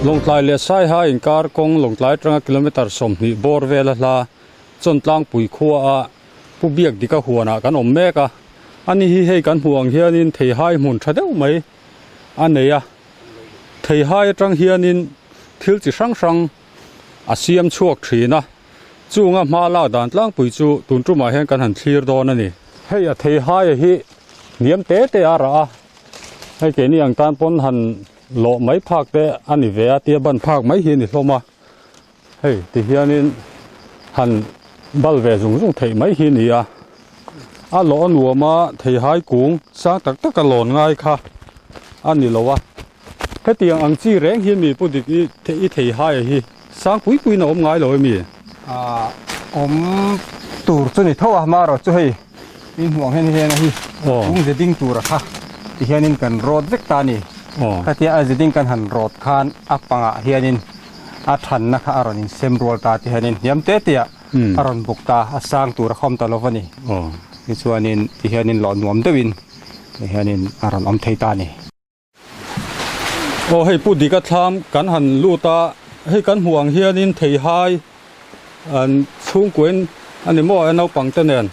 Lawngtlai leh Saiha inkar kawng Lawngtlai atanga kilometre 20 bawr vela hla Chawntlangpui khua a Pu Biak Dika huanah kan awm mek a. Ani hi hei kan hmuh ang hianin theihai hmun tha deuh mai a nei a. Theihai atang hianin thil chi hrang hrang a siam chhuak thin a. Chunga hma lak dan tlangpui chu tun tumah hian kan han thlir dawn a ni. Hei a theihaia hi hniam te te a rah a, hei keini ang tan pawn han lawh mai phak te a ni ve a tia ban phak mai hi a ni hlawm a, hei ti hianin han bal ve zung zung theih mai hi a ni a, a lawh a nuam a theihai kung sang tak tak a lawn ngai kha a ni lo a. Hetiang ang chi reng hi mi pu dik i i thei hai a hi sang pui puiin a awm ngai lo emi? Aah awm tur chu ni tho a hmarawh chu hei in hmuh ang hian hian a hi kung ze ding tur a kha ti hianin kan rawt vek ta a ni. Khatia a ze ding kan han rawt khan a pangah hianin a thanna kha a rawn insem rual ta ti hianin hniam te te ah a rawn buk ta a sang tur a khawm ta lo va ni. Tichuanin ti hianin lawh nuam deuhin ti hianin a rawn awm thei ta a ni. Aw hei Pu Dika thlam kan han lut a, hei kan hmuh ang hianin theihai an chhungkuain a ni maw a naupang te nen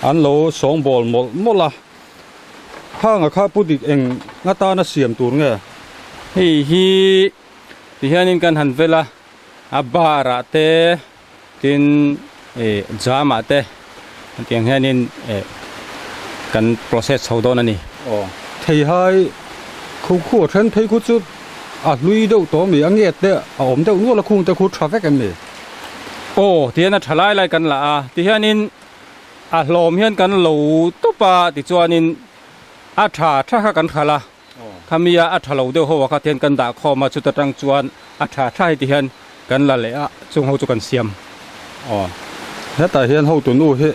an lo sawngbawl mawlh mawlh a, khanga kha Pu Dik eng atana siam tur nge? Hei hi tihianin kan han vel a, a bar ah te tin ih jam ah te hetiang hianin ih kan process chho dawn a ni. Aw theihai khu khu a then phei khu chu a hlui deuh tawh ami a nget te a awm deuh nual a khung te khu tha vek em ni? Aw tihian a tha lai lai kan la a tihianin a hlawm hian kan lo tawp a tichuanin a tha tha kha kan hralh a. Khamia a tha lo deuh ho ah kha tihian kan dah khawm a, chuta tang chuan a tha tha hi tihian kan la leh a, chung ho chu kan siam. Aw, hetah hian hotu nu hi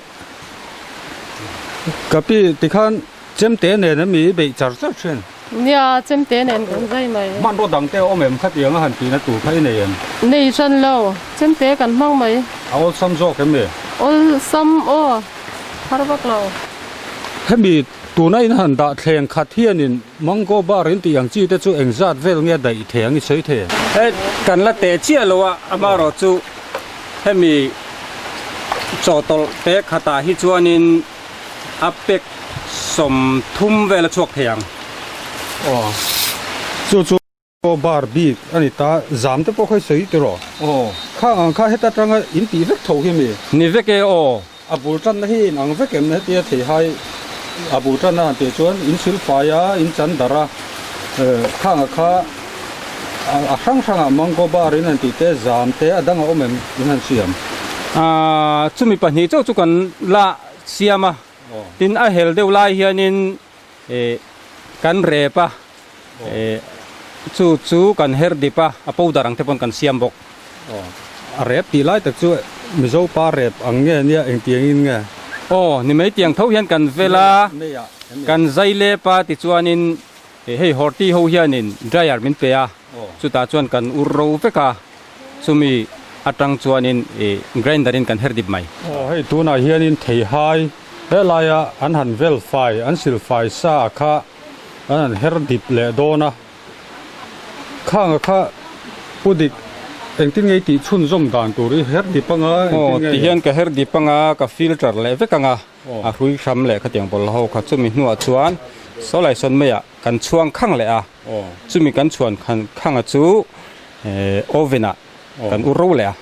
ka pi tikhan chemte nen ami i beih char char thin. Nia, chemte nen kan zai mai. Hmanraw dang te a awm em khatiang a han tihna tur kha i nei em? Nei hran lo, chemte kan hmang mai. A awlsam zawk em ni? Awlsam aw, har vak lo. Hemi Tuna in han dah thleng khat hianin mango bar in tih ang chi te chu engzat vel nge daih thei ang i sawi thei em? He kan la teh chiah lo a, amaherawh chu hemi chawhtawlh te khatah hi chuanin a pack 30 vel a chhuak thei ang. Aw chu chu bar bik a ni ta, zam te pawh kha i sawi tiraw? Aw. Khang ang kha heta tanga in tih vek tho hi mi? Ni vek e aw. A bul tanna hi in ang vek em hetia theihai a bul tanna han tih chuan in silfai a, in chan darh a, khanga kha a hrang hrangah mango bar in han tih te, zam te a dang a awm em in han siam? Aaa chumi pahnih chauh chu kan la siam a, tin a hel deuh lai hianin kan rep a, chu chu kan her dip a, a powder ang te pawn kan siam bawk. A rep tih lai tak chu Mizo pa rep ang nge nia engtiang in nge? Aw, ni mai tiang tho hian kan vel a, kan zai lep a tichuanin hei horti ho hianin dryer min pe a, chutah chuan kan ur ro vek a, chumi atang chuanin grinder in kan her dip mai. Aw, hei tunah hianin theihai helaia an han vel fai, an sil fai sa kha an han her dip leh dawn a. Khanga kha Pu Dik engtin nge i tih chhunzawm dan tur i her dip anga engtin nge? Aw tihian ka her dip anga ka filter leh vek anga a hrui hram leh khatiang bawlhhlawh ho kha chumi hnuah chuan sawlai sawn maiah kan chhuang khang leh a chumi kan chhuan khanga chu oven ah kan ur ro leh a.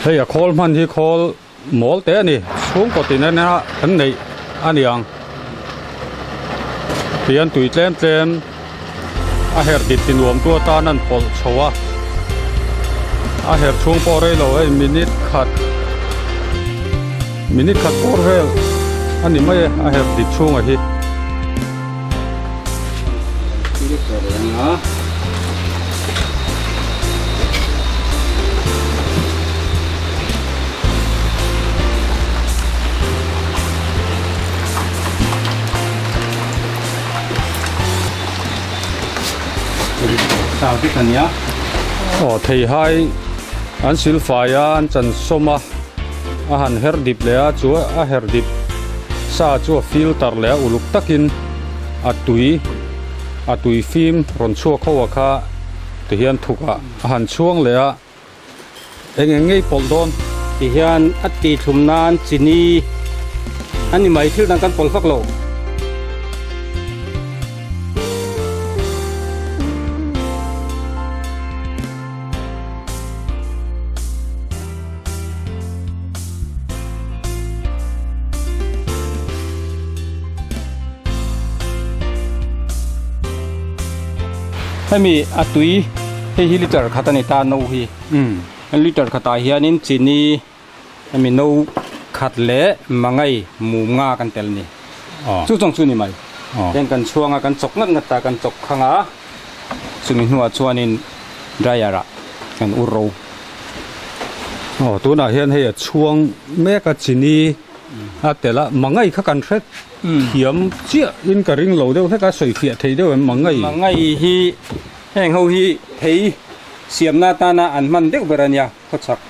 Hei a khawl hman hi khawl Mawl te a ni, chhungkaw tin ena kan neih a ni ang. Tihian tui tlem tlem a her dit ti nuam tu atan an pawlh chho a, a her chhung pawh rei lo hei minute khat minute khat bawr vel a ni mai e a her dit chhunga hi. Aw theihai an silfai a an chan sawm a a han her dip leh a chu a her dip sa chu a filter leh a uluk takin a tui. A tui fim rawn chhuak ho a kha tihian thukah a han chhuang leh a, eng eng ngei pawlh dawn? Tihian a tithlum nan chini a ni mai, thil dang kan pawlh vak lo. Hemi a tui hei hi liter khat a ni ta no hi liter khatah hianin chini hemi no khat leh mangai mum nga kan tel a ni chu chuang chu a ni mai heng kan chhuang a kan chawk ngat ngat ta kan chawk khang a chumi hnuah chuanin dryer ah kan ur ro. Aw tunah hian hei a chhuang mek a chini a tel a mangai kha kan hre thiam chiah in ka ring lo deuh hlek a sawi fiah thei deuh em mangai. Mangai hi heng ho hi thei siamna atana an hman deuh ber a nia khawchhak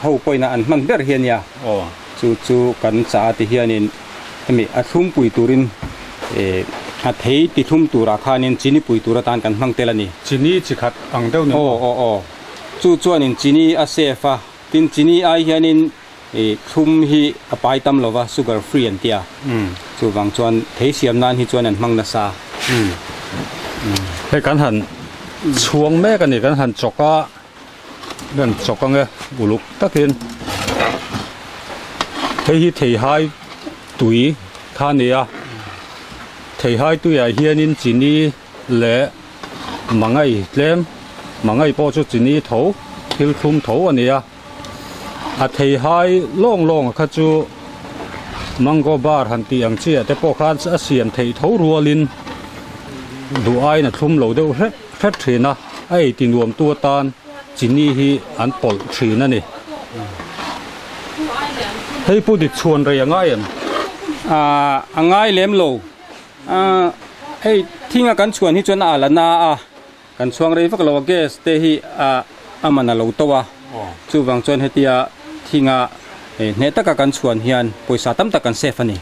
ho pawhin an hman ber hi a nia chu chu kan chah a ti hianin hemi a thlumpui turin eh a thei ti thlum turah khanin chini pui tur atan kan hmang tel a ni. Chini chi khat ang deuh ni maw? Aw aw aw chu chuanin chini a safe a tin chini ai hianin ih thlum hi a pai tam lo va sugar free an tia chuvang chuan thei siam nan hi chuan an hmang nasa. Hei kan han chhuang mek a ni kan han chawk a. Kan chawk ang e uluk takin hei hi theihai tui kha a ni a theihai tuiah hianin chini leh mangai tlem mangai pawh chu chini tho thil thlum tho a ni a a theihai lawng lawng kha chu mango bar han tih ang chiah te pawh khan a siam theih tho rualin duh aiin a thlum lo deuh hlek. Hret thin a, a ei ti nuam tu atan chini hi an pawlh thin a ni. Hei pu dik chhuan rei a ngai em? Aaa a ngai lem lo. Aaa hei thinga kan chhuan hi chuan a la na a, kan chhuang rei vak lo a gas te hi a a man a lo to a, chuvang chuan hetia thinga hneh taka kan chhuan hian pawisa tam tak kan save a ni.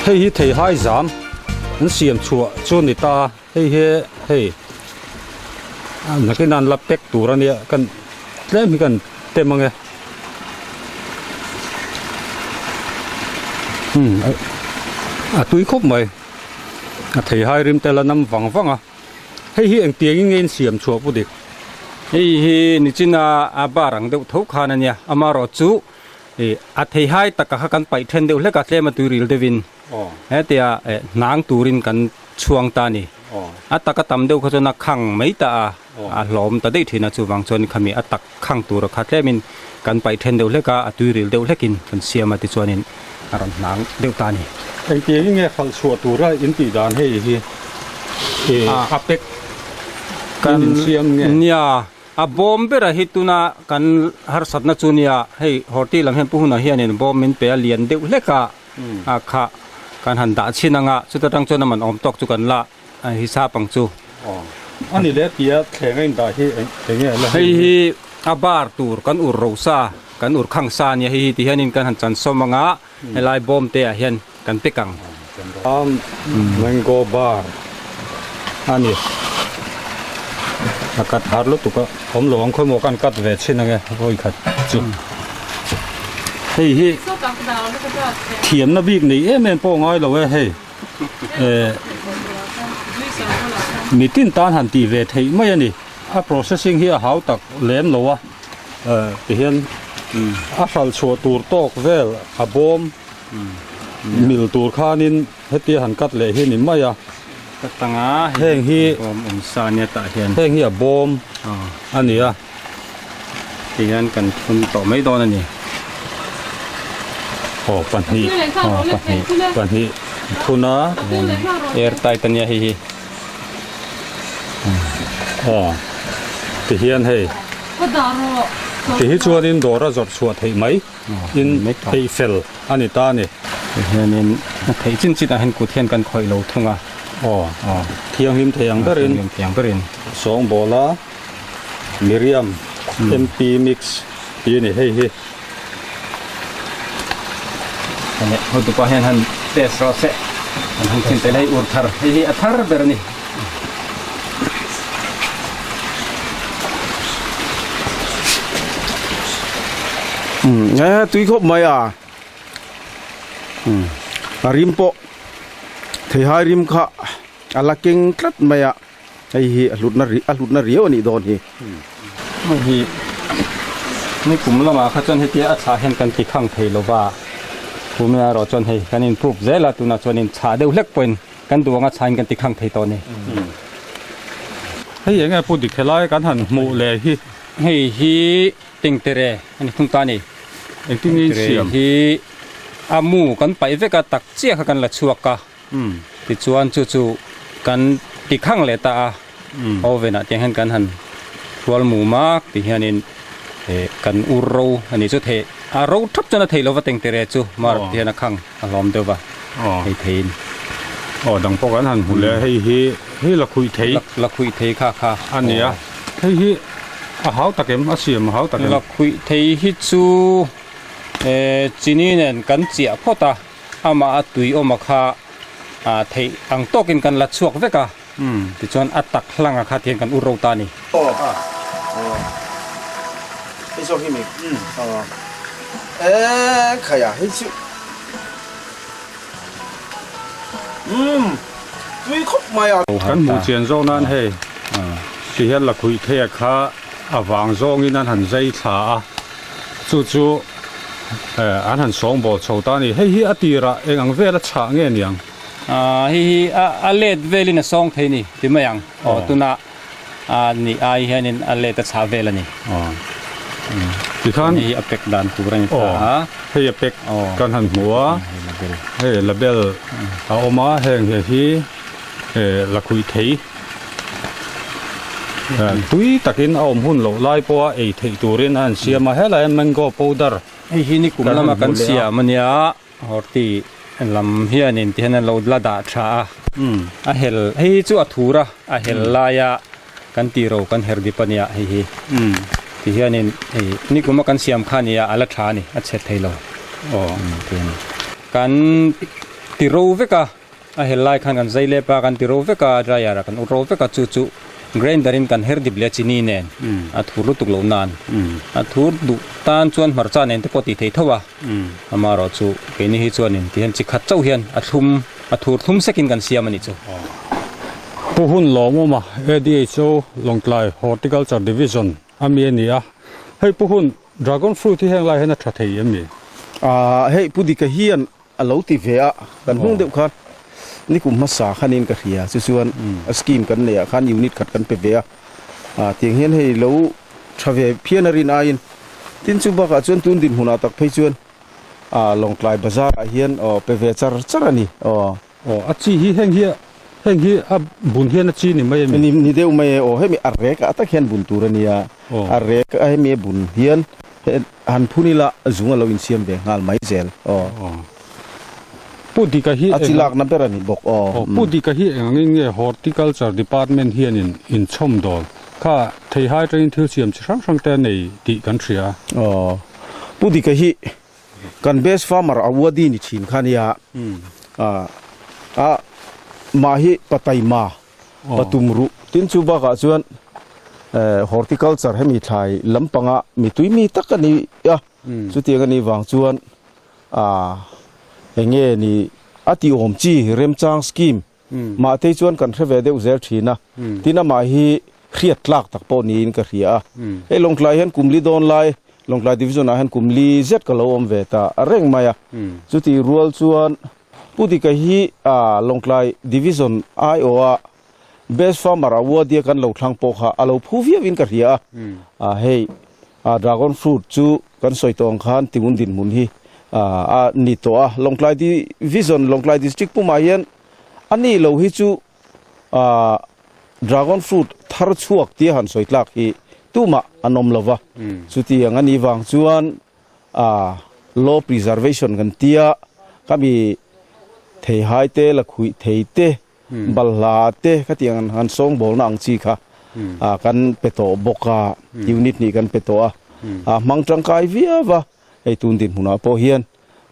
Hei hi theihai zam an siam chhuah chu a ni ta hei hi hei nakin an la pack tur a nia kan tlem hi kan tem ang e. A tui khawp mai a theihai rim te la nam vang vang a hei hi engtiang in nge in siam chhuah pu dik. Hei hi nichina a bar ang deuh tho khan a nia amaherawh chu ih a theihai taka kha kan paih then deuh hlek a tlem a tui ril deuh in hetia hnang turin kan chhuang ta a ni a taka tam deuh kha chuan a khang mai ta a. A hlawm ta daih thin a, chuvang chuan khami a tak khang tura kha tlemin kan paih then deuh hlek a, a tuiril deuh hlekin kan siam a tichuanin a rawn hnang deuh ta a ni. Engtiang nge khalh chhuah tura in tih dan hei hi a pack kan in siam nge? Nia, a bawm bera hi tuna kan harsatna chu nia, hei horti lam hian pu hunah hianin bawm min pe a lian deuh hlek a, a kha kan han dah chhin ang a, chuta tang chuan a man awm tawk chu kan la. A hisap ang chu. Aw. A ni leh tia thleng a indah hi eng nge a la hei hi a bar tur kan ur ro sa kan ur khang sa ania hei hi ti hianin kan han chan sawm anga helai bawm te ah hian kan pek ang. Mango bar a ni. A cut har lutuk a awm lo ang khawimaw kan cut ve chhin ange vawi khat chu. Hei hi thiamna bik nei em em pawh ngai lo e hei. Mitin tan han tih ve theih mai a ni. A processing hi a hau tak lem lo a, tihian a hralh chhuah tur tawk vel a bawm mil tur khanin hetia han cut leh hi a ni mai a. Ka tanga heng hi bawm awm sa ania tah hian. Heng hi a bawm a ni a. Tihian kan thun tawh mai dawn a ni. Aw pahnih aw pahnih pahnih thun a. Air tight a nia hei hi. Aw tihian hei tihi chuanin dawr a zawrh chhuah theih mai in theih fel a ni ta a ni. Tihianin a theih chin chin ah hian kut hian kan khawih lo thung a. Aw thianghlim thei ang berin thianghlim thei ang berin sawngbawla Miriam MP mix tih a ni hei hi. Hei hotupa hian han test rawh se an han chhin tel hei ur thar hei hi a thar ber a ni. Umm e tui khawp mai a umm a rim pawh theihai rim kha a la keng tlat mai a hei hi a hlutna a hlutna riau a nih dawn hi. Hei hi ni kum lamah kha chuan hetia a chhah hian kan ti khang thei lo va kumina erawh chuan hei kan improve zel a tunah chuan in chhah deuh hlek pawhin Kan duh anga chhain kan ti khang thei tawh a ni. Hei enge Pu Dik helai kan han hmuh leh hi? Hei hi tengtere a ni thung ta a ni. Engtin nge in siam? Tengtere hi a mu kan paih vek a, tak chiah kha kan la chhuak a. Tichuan chu chu kan ti khang leh ta a. Oven ah tiang hian kan han hrual mum a, ti hianin kan ur ro a ni chu thei a ro thap chuan a thei lova tengtere chu mar ti hian a khang a hlawm deuh va hei theiin. Aw dang pawh kan han hmu leh a, hei hi hei la khuih thei la khuih thei kha kha a ni a, hei hi a hau tak em a siam a hau tak em? La khuih thei hi chu chini nen kan chiah phawt a, amah a tui awm a kha theih ang tawkin kan la chhuak vek a. Tichuan a tak hlanga kha tihian kan ur ro ta a ni. Aw aw hei zawk hi mi aw e khai a hei chu umm tui khawp mai a. Kan hmuh chian zawk nan hei tihian lakhuih thei kha a vang zawngin an han zai thla a chu chu an han sawngbawl chho ta a ni. Hei hi a tirah eng ang vel a chhah nge niang? Hei hi a let velin a sawng thei ni ti mai ang. Aw tuna a ni ai hianin a let a chhah vel a ni. Tikhan hei hi a pack dan tur a ni ta a. Hei a pack kan han hmu a. Hei label a awm a heng he hi lakhuih thei tui takin a awm hun loh lai pawha ei theih turin a han siam a. Helai hian mango powder Hei hi ni kum lama kan siam a nia. Horti lam hianin ti hian an lo la dah tha a, a hel hei hi chu a thur a, a hel laia kan tih ro kan her dip a nia hei hi ti hianin hei nikuma kan siam kha nia a la tha a ni a chhe thei lo kan ti ro vek a. A hel lai khan kan zai lep a, kan ti ro vek a, dryer ah kan ut ro vek a, chu chu grinder in kan her dip leh a chini nen a thur lutuk loh nan a thur duh tan chuan hmarcha nen te pawh tih thei tho a, amaherawh chu keini hi chuanin ti hian chi khat chauh hian a thlum a thur thlum sekin kan siam a nih chu. Pu Hun Lawmawma, ADHO, Lawngtlai Horticulture Division a mi a ni a, hei Pu Hun, Dragon fruit hi heng lai hian a tha thei em ni? Aaa hei Pu Dika hian A lo ti ve a, kan hnung deuh khan nikum hmasa khanin ka hria chu chuan a scheme kan neih ah khan unit khat kan pe ve a, ah tiang hian hei lo tha ve phian a rin aiin tin chu bakah chuan tun dinhmunah tak phei chuan ah Lawngtlai bazar ah hian aw pe ve char char a ni aw. Aw a chi hi heng hi heng hi a bun hian a chi ni mai a mi? Ni ni deuh mai e aw hemi a rek ah tak hian bun tur a nia a rek a hemi a bun hian Han phun ila zung a lo insiam ve nghal mai zel aw. Pu Dika hi A chi lakna ber a ni bawk aw. Pu Dika hi eng angin nge Horticulture Department hianin inchhawm dawn? Kha theihai atangin thil siam chi hrang hrang te a nei tih kan hria. Aw. Pu Dika hi kan best farmer awardee ni thin kha nia. A mah hi Pataima Patum ruh tin chu bakah chuan horticulture hemi thlai lampanga mi tui mi tak a ni a, chutiang a nih vang chuan eng nge ni a tih awm chi remchang scheme mahte chuan kan hre ve deuh zel thin a, tin amah hi hriat tlak tak pawh niin ka hria a, hei Lawngtlai hian kum li dawn lai Lawngtlai division ah hian kum li zet ka lo awm ve ta reng mai a, chutih rual chuan. Pu Dika hi Lawngtlai Division aiawha Best Farmer Award ia kan lo thlang pawh kha a lo phu viau in ka hria a. Hei Dragon Fruit chu kan sawi tawh ang khan tingun dinhmun hi a ni tawh a. Lawngtlai Division, Lawngtlai District pumah hian a nih lo hi chu Dragon Fruit thar chhuak tia han sawi tlak hi tumah an awm lo va. Chutiang a nih vang chuan A law preservation kan tia ka mi theihai te la khuih thei te balhla te khatiang an han sawngbawlna ang chi kha a kan pe tawh bawk a unit nih kan pe tawh a a hmang tangkai viau va hei tun dinhmunah pawh hian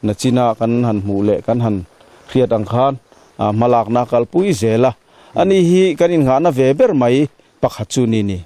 nachina kan han hmuh leh kan han hriat ang khan a hmalakna kalpui zel a ani hi kan innghahna ve ber mai pakhat chu ni ni.